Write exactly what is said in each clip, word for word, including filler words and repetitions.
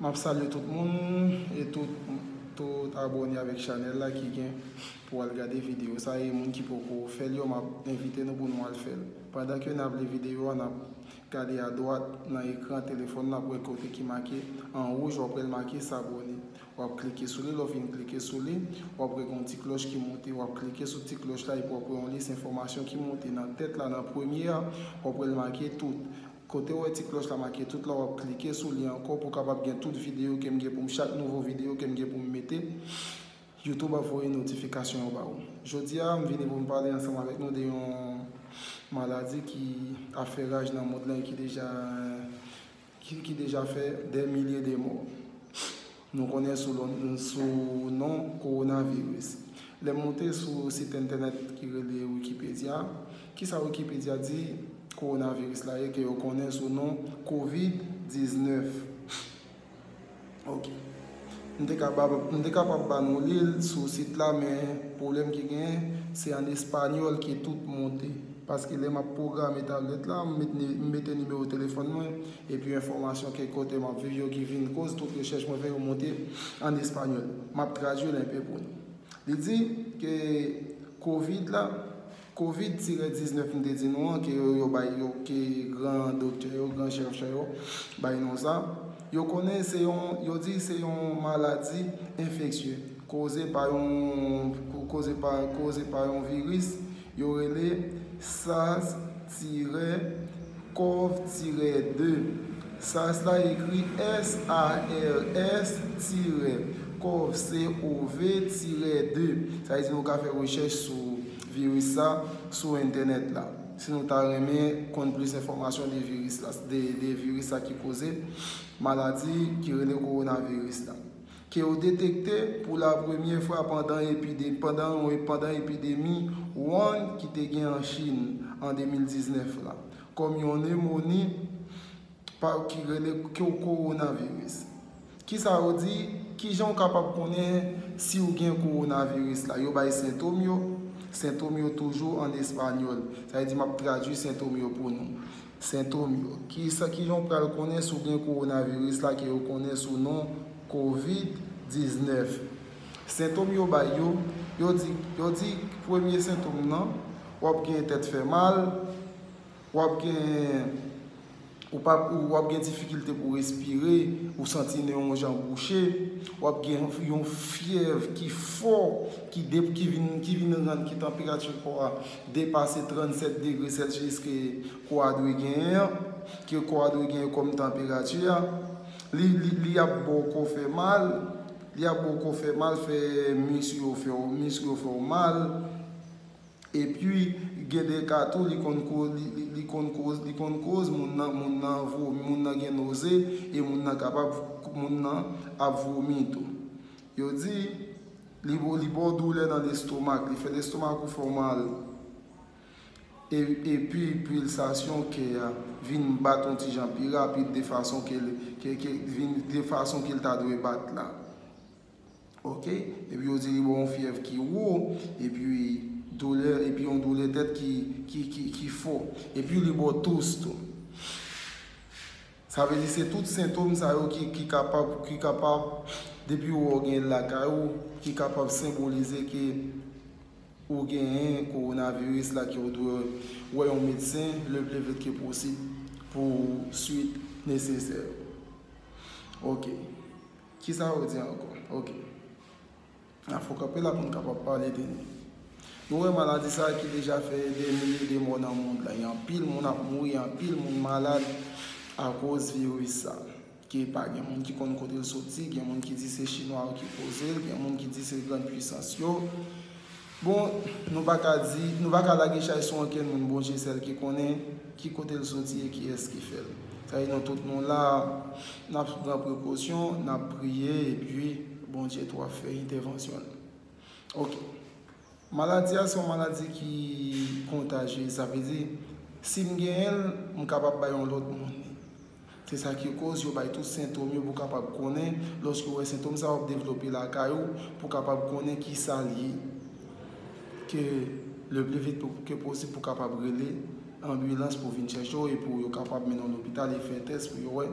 M ap salye tout moun e tout, tout abòne avèk chanèl la ki gen pou al gade videyo sa a, e moun ki poko fè l yo, m ap envite nou pou nou al fè l. Pandan ke n ap li videyo a, n ap gade adwat nan ekran telefòn nan, w ap wè kote ki make an wouj, w ap wè l make s'abonner. W ap klike sou li, lè w fin klike sou li, w ap wè gen yon ti klòch ki monte, w ap klike sou ti klòch la, epi w ap wè yon lis enfòmasyon ki monte nan tèt la, nan premye a, w ap wè l make tout. Kote w wè ti klòch la make tout la, w ap klike sou li ankò pou w kapab gen tout videyo ke m gen pou m, chak nouvo videyo ke m gen pou m mete, YouTube ap voye notifikasyon yo ba ou. Jodi a, m vini pou m pale ansanm avèk nou de yon maladi ki ap fè raj nan mond lan e ki deja, ki, ki deja fè dè milye de mò. Nou konnen sou, lon- sou non kowonaviris. Lè m moute sou sit entènèt ki rele Wikipedia, kisa Wikipedia di kowonaviris la ye, ke yo konnen sou non kovid diznèf? Ok. M te kapab, m te kapab ba nou li l sou sit la, men pwoblèm ki genyen, se an espanyòl ke tout monte. Paske lè m ap pwograme tablèt la, m met ni- m mete nimewo telefòn mwen, epi enfòmasyon ke kote m ap viv yo ki vin koz tout rechèch mwen fè yo monte an espanyòl. M ap tradui l enpe pou nou. Li di ke kovid la, kovid tirè diznèf m te di nou an, ke yo, yo bay yo, ke gran doktè yo, gran chèchè yo bay non sa. Yo konnen se yon, yo di se yon maladi enfeksye, koze pa yon, koze pa, koze pa yon viris, yo rele SARS tirè CoV tirè de. SARS la ekri S A R S tirè CoV, C O V tirè de. Sa vle di nou ka fè rechèch sou viris sa sou entènèt la. Si nou ta renmen konn plis enfòmasyon de viris la, de, de viris sa ki koze maladi ki rele kowonaviris la, ke yo detekte pou la premyè fwa pandan epide- pandan yon, pandan epidemi Wuhan ki te gen an Chin an de mil diznèf la, kòm yon nemoni pa- ki rele ko- kowonaviris. Kisa yo di? Kijan w kapab konnen si w gen kowonaviris la? Yo bay sentòm yo. Sentòm yo toujou an espanyòl. Sa vle di m ap tradui sentòm yo pou nou. Sentòm yo. Kisa, kijan w pral konnen si w gen kowonaviris la ke yo konnen sou non kovid diznèf? Sentòm yo bay yo, yo di, yo di premye sentòm nan, w ap gen tèt fè mal, w ap gen, ou pa, ou, w ap gen difikilte pou respire, ou santi nen yon jan bouche, w ap gen yon, yon fyèv ki fò, ki de- ki vin, ki vin rann, ki tanperati kò a depase trannsèt degre sèlsyis ke kò a dwe genyen an, ke kò a dwe genyen kòm tanperati a. Li, li, li ap ba w kò fè mal, li ap ba w kò fè mal, fè misk yo fè w, misk yo fè w mal. Epi, gen de ka tou, li konn ko- li, li, li konn koz, li konn koz moun nan, moun nan vo- moun nan gen noze, e moun nan kapab, moun nan ap vomi tou. Yo di, li bo- li ba w doulè nan lestomak, li fè lestomak ou fè w mal. E- epi, pilsasyon kè a vin bat yon ti jan pi rapid, de fason ke, ke, ke vin, de fason ke l ta dwe bat la. Ok? Epi yo di li ba w yon fyèv ki wo, epi doulè, epi yon doulè tèt ki, ki, ki, ki fò. Epi li ba w tous tou. Sa vle di se tout sentòm sa yo ki, ki kapab, ki kapab, depi w wè w gen l lakay ou, ki kapab senbolize ke ou genyen kowonaviris la, ke w dwe wè yon medsen le plus vite que possible pou swit nesesè yo. Ok. Kisa yo di ankò? Ok. N ap fè kanpe la pou n kapab pale de li. Nou wè maladi sa a ki deja fè dè milye de mò nan mond la. Gen anpil moun ap mouri, anpil moun malad akoz viris sa. Ke pa gen moun ki konn kote l soti, gen moun ki di se chinwa yo ki koze l, gen moun ki di se grann pwisans yo. Bon, nou pa ka di, nou pa ka lage chay sou ankenn moun, Bondye sèl ki konnen ki kote l soti e kiyès ki fè l. Sa vle di nou tout nou la, n ap pran prekosyon, n ap priye, epi Bondye tou ap fè entèvansyon l. Ok. Maladi a se yon maladi ki kontajye, sa vle di, si m genyen l, m kapab bay yon lòt moun li. Se sa ki koz yo bay tout sentòm yo pou kapab konnen, lòske w wè sentòm sa yo ap devlope lakay ou, pou kapab konnen kisa l ye. Ke le plus vite po- ke posib pou kapab rele anbilans pou vin chèche w e pou yo kapab mennen w lopital e fè tès pou yo wè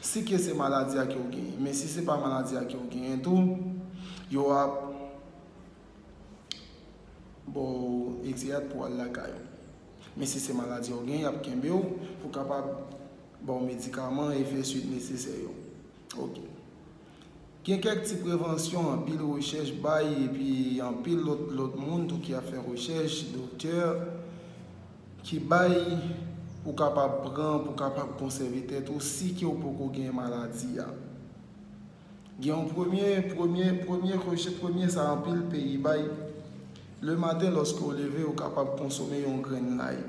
si ke se maladi a ke w genyen. Men si se pa maladi a ke w genyen tou, yo ap ba w egzeyat pou w al lakay ou. Men si se maladi a w genyen, y ap kenbe w pou kapab ba w medikaman e fè swit nesesè yo. Ok. Gen kèk ti prevansyon, anpil rechèch bay, epi anpil lòt, lòt moun tou ki ap fè rechèch, doktè, ki bay pou kapab pran, pou kapab konsève tèt ou si ke w poko gen maladi a. Gen yon premye, premye, premye rechèch, premye sa anpil peyi bay. Le maten, lòske w leve, ou kapab konsome yon grenn lay.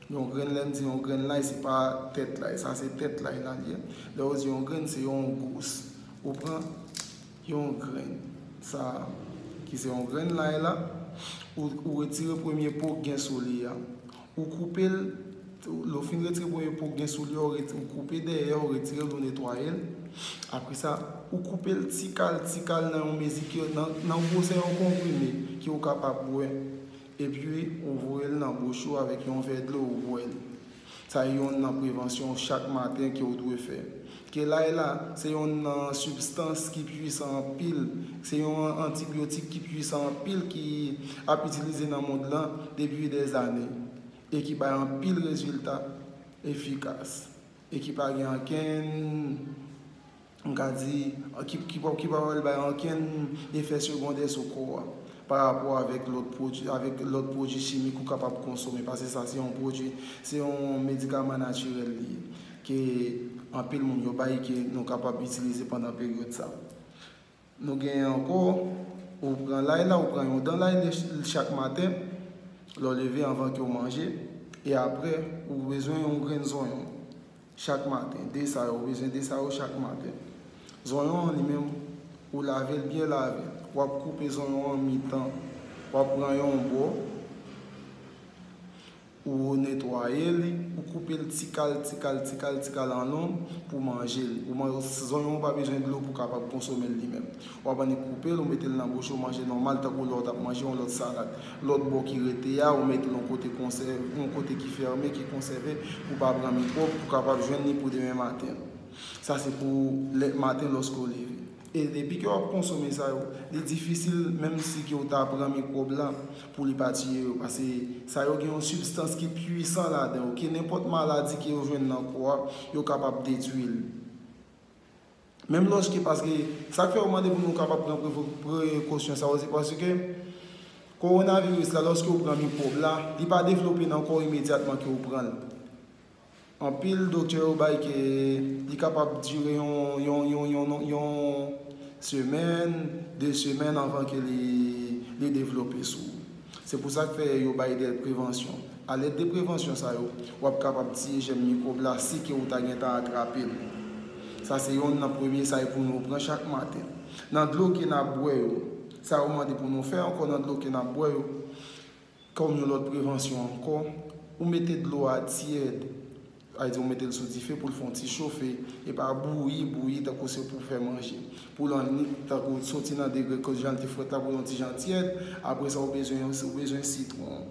Yon grenn, lè m di yon grenn lay, se pa tèt lay. Sa se tèt lay la li ye. Lè yo di yon grenn, se yon gous. Ou pran yon grenn. Sa ki se yon grenn lay la, ou, ou retire premye po k gen sou li a. Ou koupe l, lè w fin retire premye po k gen sou li a, ou ret-, ou koupe dèyè, ou retire l, ou netwaye l. Apre sa, ou koupe l ti kal, ti kal nan yon mezi ke, nan, nan gwosè yon konprime ke w kapab bwè. Epi, ou voye l nan bouch ou avèk yon vè dlo, ou bwè l. Sa e yonn nan prevansyon chak maten ke w dwe fè. Ke lay la, se yonn nan sibstans ki pwisan anpil, se yon antibyotik ki pwisan anpil ki ap itilize nan mond lan depi dèzane e ki bay anpil rezilta efikas e ki pa gen ankenn, m ka di, ki, ki pa, ki pa pral bay ankenn efè segondè sou kò a pa rapò avèk lòt pwodui, avèk lòt pwodui chimik ou kapab konsome, paske sa se yon pwodui, se yon medikaman natirèl li ye, ke anpil moun yo bay, ke nou kapab itilize pandan peryòd sa. Nou genyen ankò, ou pran lay la, ou pran yon dan lay le-, chak maten, lè w leve anvan ke w manje, e apre, ou bezwen yon grenn zonyon chak maten. De sa yo, ou bezwen de sa yo chak maten. Zonyon an li menm, ou lave l byen lave. W ap koupe zonyon an mitan. W ap pran yon bò, ou netwaye li, ou koupe l ti kal, ti kal, ti kal, ti kal an long pou manje l. Ou man-, zonyon an pa bezwen dlo pou kapab konsome l li menm. W ap annik koupe l, ou mete l nan bouch ou, manje nòmal, tankou lè w t ap manje yon lòt salad. Lòt bò ki rete a, ou mete l yon kote konsève, yon kote ki fèmen, ki konsève, pou pa pran mikwòb, pou kapab jwenn li pou demen maten. Sa se pou lè maten lòske w leve. E depi ke w ap konsome sa yo, li difisil, menm si ke w ta pran mikwòb la, pou li pa tiye yo. Paske sa yo gen yon sibstans ki pwisan ladan yo, ke nenpòt maladi ke yo jwenn nan kò a, yo kapab detwi l. Menm lòske, paske sa k fè yo mande pou nou kapab pran prevo-, prekosyon sa yo, se paske kowonaviris la, lòske w pran mikwòb la, li pa devlope nan kò w imedyatman ke w pran l. Anpil doktè yo bay ke li kapab dire yon, yon, yon, yon, yon semèn, de semèn anvan ke li, li devlope sou ou. Se pou sa k fè yo bay de prevansyon. Alèd de prevansyon sa yo, w ap kapab tiye jèm mikwòb la si ke ou ta gentan atrape l. Sa se yonn nan premye sa e pou nou pran chak maten. Nan dlo ke n ap bwè yo, sa yo mande pou nou fè ankò nan dlo ke n ap bwè yo, kòm yon lòt prevansyon ankò, ou mete dlo a tyèd, sa vle di ou mete l sou dife pou l fè yon ti chofe, e pa bouyi, bouyi tankou se pou fè manje. Pou l annik, tankou soti nan degre ke jan l te frèt la, pou l yon ti jan tyèd, apre sa ou bezwen, ou bezwen sitwon.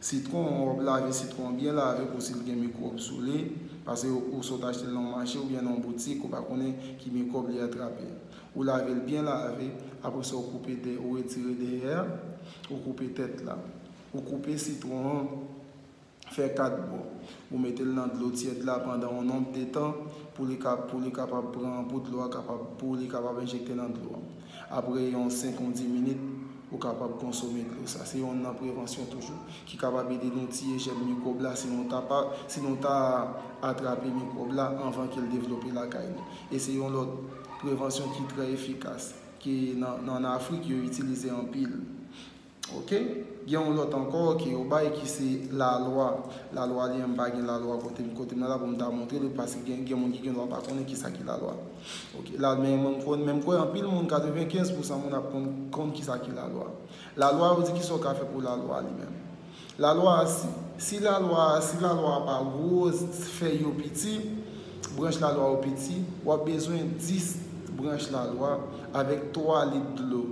Sitwon, w ap lave sitwon an byen lave pou si l gen mikwòb sou li, paske ou, ou sot achte l nan yon mache oubyen nan yon boutik, ou pa konnen ki mikwòb li atrape. Ou lave l byen lave, apre sa ou koupe dè, ou retire dèyè a, ou koupe tèt la. Ou koupe sitwon an, fè kat bò. Ou mete l nan dlo tyèd la pandan yon nonb de tan pou li ka, pou li kapab pran, pou dlo a kapab, pou li kapab enjekte nan dlo a. Apre yon senk ou dis minit, ou kapab konsome dlo sa. Se yonn nan prevansyon toujou ki kapab ede nou tiye jèm mikwòb la si nou ta pa, si nou ta atrape mikwòb la anvan ke l devlope lakay nou. E se yon lòt prevansyon ki trè efikas, ki nan, nan Afrik yo itilize anpil. Ok? Gen yon lòt ankò ke yo bay ki se lalwa. Lalwa li menm pa gen lalwa kote, kote m nan la pou m ta montre l, paske gen, gen moun ki gen dwa pa konnen kisa ki lalwa. Ok, la, men mwen m konn, men m kwè anpil moun, katrevenkenz pousan moun ap konn, konn kisa ki lalwa. Lalwa, yo di kisa w ka fè pou lalwa li menm. Lalwa, si, si lalwa, si lalwa pa gwo, fèy yo piti, branch lalwa yo piti, w ap bezwen dis branch lalwa avèk twa lit dlo.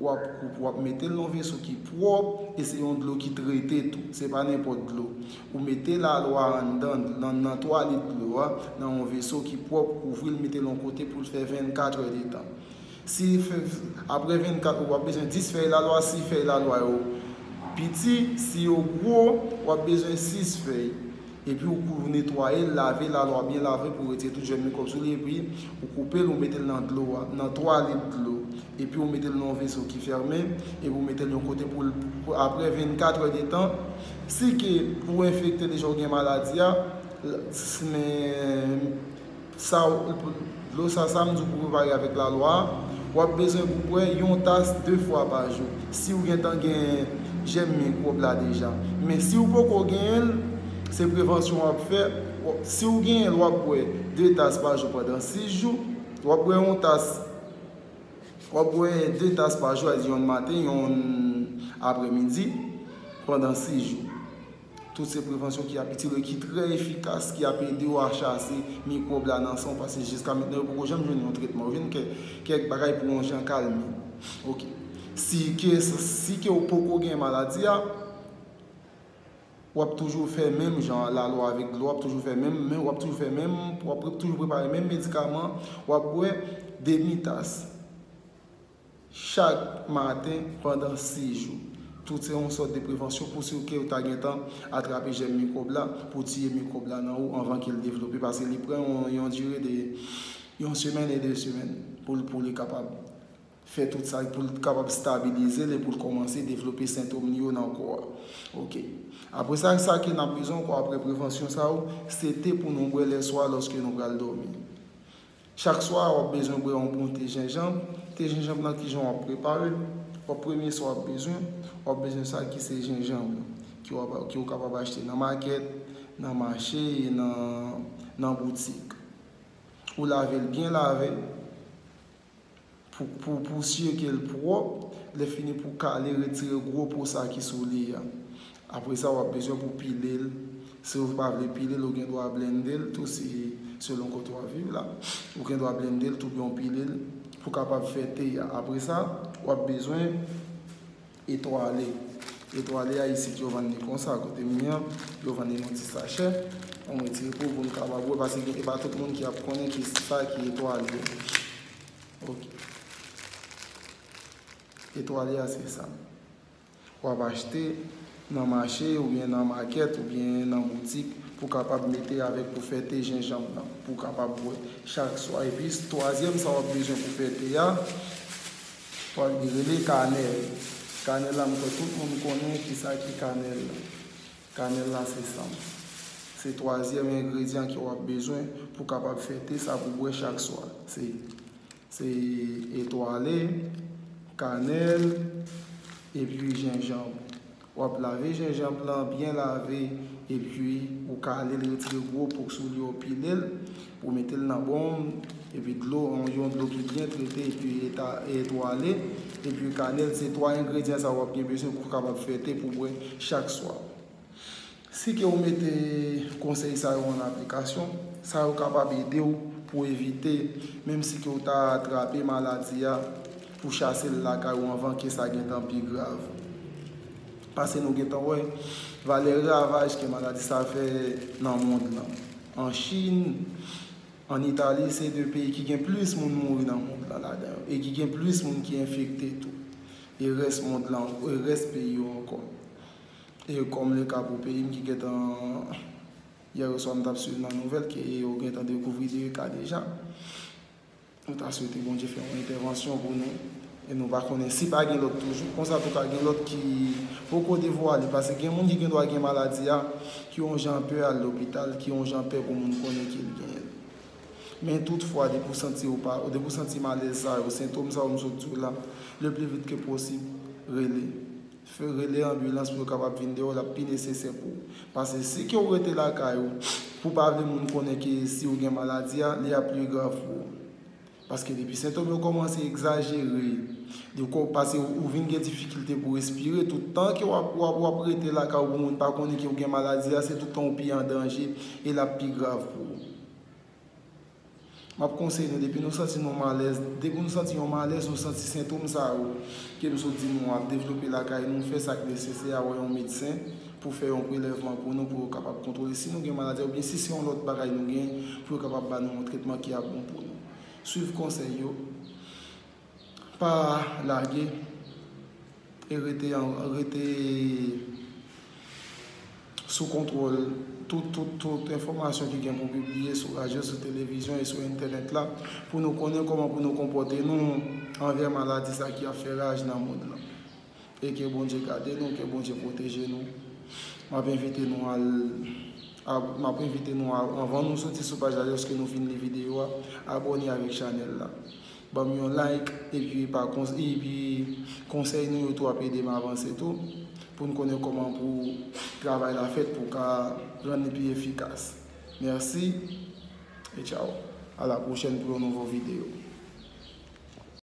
W ap koup, w ap mete l nan yon veso ki pwòp, e se yon dlo ki trete tou. Se pa nenpòt dlo. Ou mete lalwa anndan, nan, nan twalit dlo a, nan yon veso ki pwòp, kouvri l, mete l yon kote pou l fè vennkat è de tan. Si fè, apre vennkat, w ap bezwen dis fèy lalwa, si fèy lalwa yo piti, si yo gwo, w ap bezwen sis fèy. Epi ou kou-, ou netwaye l, lave lalwa byen lave pou retire tout jèm mikwòb sou li, epi ou koupe l, ou mete l nan dlo a, nan twa lit dlo. Epi ou mete l nan yon veso ki fèmen, epi ou mete l yon kote pou l, pou apre vennkat è de tan, si ke ou enfekte deja, ou gen maladi a, l-, s-, men sa, dlo sa, sa m di w pou prepare avèk lalwa a, w ap bezwen pou bwè yon tas de fwa pa jou. Si w gentan gen jèm mikwòb la deja. Men si w poko genyen l, se prevansyon w ap fè. Si w genyen l, w ap bwè de tas pa jou pandan sis jou. W ap bwè yon tas, w ap bwè de tas pa jou, a di yonn maten, yonn aprèmidi, pandan sis jou. Tout se prevansyon ki ap itil e ki trè efikas, ki ap ede w a chase mikwòb la nan san w, paske jiska mentnan yo poko janm jwenn yon tretman. Yo jwenn kè-, kèk bagay pou yon jan kalme. Oke. Si ke, si ke w poko gen maladi a, w ap toujou fè menm jan lalwa avèk dlo, w ap toujou fè menm, men w ap toujou fè menm, w ap toujou prepare menm medikaman, w ap bwè demi tas chak maten pandan sis jou. Tout se yon sòt de prevansyon pou si ke w ta gentan atrape jèm mikwòb la, pou tiye mikwòb la nan ou anvan ke l devlope, paske li pran yon, yon dire de yon semèn e de semèn pou l, pou li kapab fè tout sa, pou l kapab stabilize l e pou l kòmanse devlope sentòm li yo nan kò a. Oke. Apre sa, sa ke n ap bezwen ankò apre prevansyon sa yo, se te pou nou bwè lèswa lòske nou pral dòmi. Chak swa, w ap bezwen bwè yon bon te jenjanm. Te jenjanm lan, kijan w ap prepare l? W ap premye sa w ap bezwen, w ap bezwen sa ki se jenjanm lan, ki w ap, ki w kapab achte nan makèt, nan mache, e nan, nan boutik. Ou lave l byen lave pou, pou, pou sire ke l pwòp. Lè fini pou kale, retire gwo po sa ki sou li a. Apre sa, w ap bezwen pou pile l. Si w pa vle pile l, ou gen dwa blende l tou, si selon kote w ap viv la. Ou gen dwa blende l tou, oubyen w pile l pou kapab fè te a. Apre sa, w ap bezwen etwale. Etwale a, isit yo vann li konsa, kote m ye an, yo vann li nan ti sachè. Ann retire pou, pou n kapab wè, paske gen, e pa tout moun ki ap konnen ki sa ki etwale. Oke. Etwale a, se sa. W ap achte nan mache oubyen nan makèt oubyen nan boutik pou kapab mete avèk, pou fè te jenjanm nan, pou kapab bwè chak swa. Epi twazyèm sa w ap bezwen pou fè te a, w ap rele kanèl. Kanèl la, m kwè tout moun konnen ki sa ki kanèl la. Kanèl la, se sa. Se twazyèm engredyan ke w ap bezwen pou kapab fè te sa pou bwè chak swa. Se Se etwale, kanèl, epi jenjanm. W ap lave jenjanm lan byen lave, epi ou kale l, retire gwo po k sou li, ou pile l, ou mete l nan bonm, epi dlo, yon, yon dlo ki byen trete, epi eta-, etwale, epi kanèl, se twa engredyan sa w ap gen bezwen pou w kapab fè te pou bwè chak swa. Si ke w mete konsèy sa yo an aplikasyon, sa yo kapab ede w pou evite, menm si ke w ta atrape maladi a, pou chase l lakay ou anvan ke sa gentan pi grav. Paske nou gentan wè valè ravaj ke maladi sa fè nan mond lan. An Chin, an Itali, se de peyi ki gen plis moun mouri nan mond lan ladan yo, e ki gen plis moun ki enfekte tou. E rès mond lan, e rès peyi yo ankò. E kòm le ka pou peyi m ki gentan, yè oswa m t ap swiv nan nouvèl ke yo gentan dekouvri de ka deja. Nou ta swete Bondye fè yon entèvansyon pou nou. E nou pa konnen si pa gen lòt toujou. Konsa tou ka gen lòt ki poko devwale. Paske gen moun ki gen dwa gen maladi a, ki yon jan pè al lopital, ki yon jan pè pou moun konnen ke l genyen l. Men toutfwa, depi w santi w pa, depi w santi malèz sa yo, sentòm sa yo m sot di w la, le pli vit ke posib, rele. Fè rele anbilans pou yo kapab vin dèyè w, l ap pi nesesè pou ou. Paske si ke w rete lakay ou, pou pa vle moun konnen ke si w gen maladi a, li ap pi grav pou ou. Paske depi sentòm yo kòmanse egzajere, li kò-, paske ou vin gen difikilte pou respire, tout tan ke w ap, w ap, w ap rete lakay ou pou moun pa konnen ke w gen maladi a, se tout tan ou pi an danje e l ap pi grav pou ou. M ap konseye nou, depi nou santi nou malèz, depi nou santi yon malèz, nou santi sentòm sa yo ke m sot di nou ap devlope lakay nou, fè sa k nesesè, a wè yon medsen pou fè yon prelèvman pou nou, pou yo kapab kontwole si nou gen maladi oubyen si se yon lòt bagay nou gen, pou yo kapab ba nou yon tretman ki ap bon pou nou. Swiv konsèy yo, pa lage, e rete, rete sou kontwòl tout, tout, tout enfòmasyon ki gen pou pibliye sou radyo, sou televizyon e sou entènèt la, pou nou konnen kòman pou nou konpòte nou anvè maladi sa ki ap fè raj nan mond lan. E ke Bondye gade nou, ke Bondye pwoteje nou. M ap envite nou al, a, m ap envite nou a, anvan nou soti sou paj la, lèske nou fin li videyo a, abòne avèk chanèl la. Ban m yon like, epi pa kons-, epi konsèy nou yo tou ap ede m avanse tou, pou n konnen kòman pou travay la fèt, pou ka rann li pi efikas. Mèsi, e tchaw. A la pwochèn pou yon nouvo videyo.